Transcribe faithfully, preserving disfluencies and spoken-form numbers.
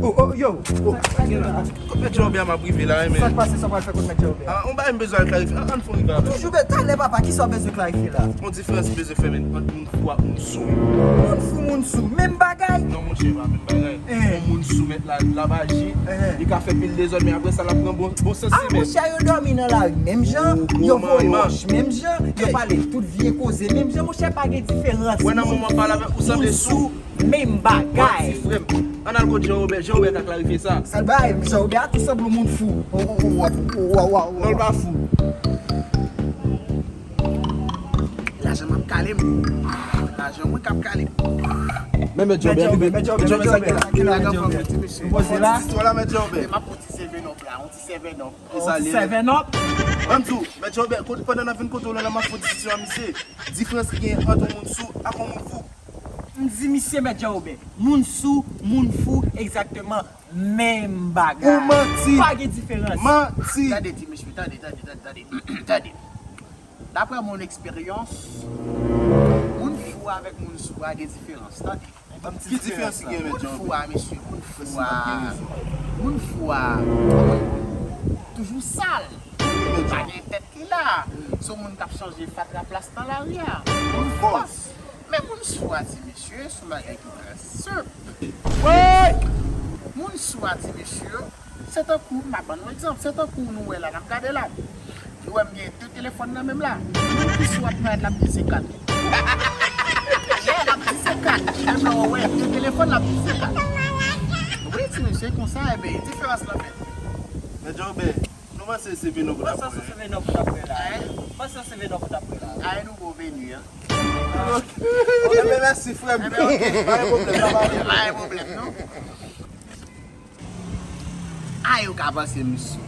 Oh, oh, yo. Oh, sa gen la? Kot Mèt Jewobè a m ap rive la, wi, men. Sa k pase, sa w pral fè kot Mèt Jewobè a? Ah, yon bagay m bezwen al klarifye. An, ann fè yon rive avè m. Toujou be-, talè, papa, kisa w bezwen klarifye la? Yon diferans m bezwen fè, men, ant moun fou ak moun sou. Moun fou, moun sou, menm bagay? Non, monchè, pa menm bagay. Eh. Yon moun sou mèt la, l ap aji, eh, li ka fè pil dezòd, men apre sa, l ap pran bon, bon sans li, men. Ah, monchè, yo dòmi nan lari menm jan, yo voye wòch menm jan, yo pale tout vye koze menm jan, monchè, pa gen diferans. Wè, nan moman w ap pale avèk ou, sanble sou. Menm bagay. Manti, frè m. Ann al kot Jan Wobè. Jan Wobè ka klarifye sa. Sa l bay, Jan Wobè a tou sanble yon moun fou. Non, l pa fou. Lajan m ap kale m. Lajan mwen k ap kale m. Men Mèt Jan Wobè, Mèt Jan Wobè, Mèt Jan Wobè, Mèt Jan Wobè. Lajan fanm ti mesye. Nou poze la. Mèt Jan Wobè. Mwen pote ti seven up la, yon ti seven up. Yon ti seven up. Ann di w, Mèt Jan Wobè, kote, pandan n ap vin kote w la, m ap fè yon diskisyon ak misye. Diferans ki gen ant yon moun sou ak yon moun fou. M di misye Mèt Jan Wobè, moun sou, moun fou, egzakteman menm bagay. Ou manti. Pa gen diferans. Manti. Tande ti mesye, tande, tande, tande, tande, tande. Daprè mon eksperyans, moun fou avèk moun sou a gen diferans, tande. Ki diferans ki gen, Mèt Jan Wobè? Moun fou a, mesye, moun fou a, moun fou a, toujou sal. Pa gen tèt ki la. Se yon moun k ap chanje fatra plas nan lari a. Moun fò. Men moun sou a, ti mesye, se yon bagay ki trè senp. Moun sou a, ti mesye, se tankou, m ap ban nou egzanp, se tankou nou wè la, n ap gade la. Nou wè m gen de telefòn nan men m la. Moun ki sou ap parèt l ap di se kat. Lè l ap di se kat. Menm lè w wè de telefòn l ap di se kat. Wi, ti mesye, konsa, ebyen, diferans lan fèt. Mèt Jan Wobè, nou panse se Venom pou t ap pran? Panse se Venom pou t ap pran la. Panse se Venom pou t ap pran la. Ay, nou bon veni, an. Ok. Ebyen, mèsi, frè m. Ebyen, ok. Pa gen pwoblèm, pa gen pwoblèm. Pa gen pwoblèm, non. Ay, ou ka panse m sou.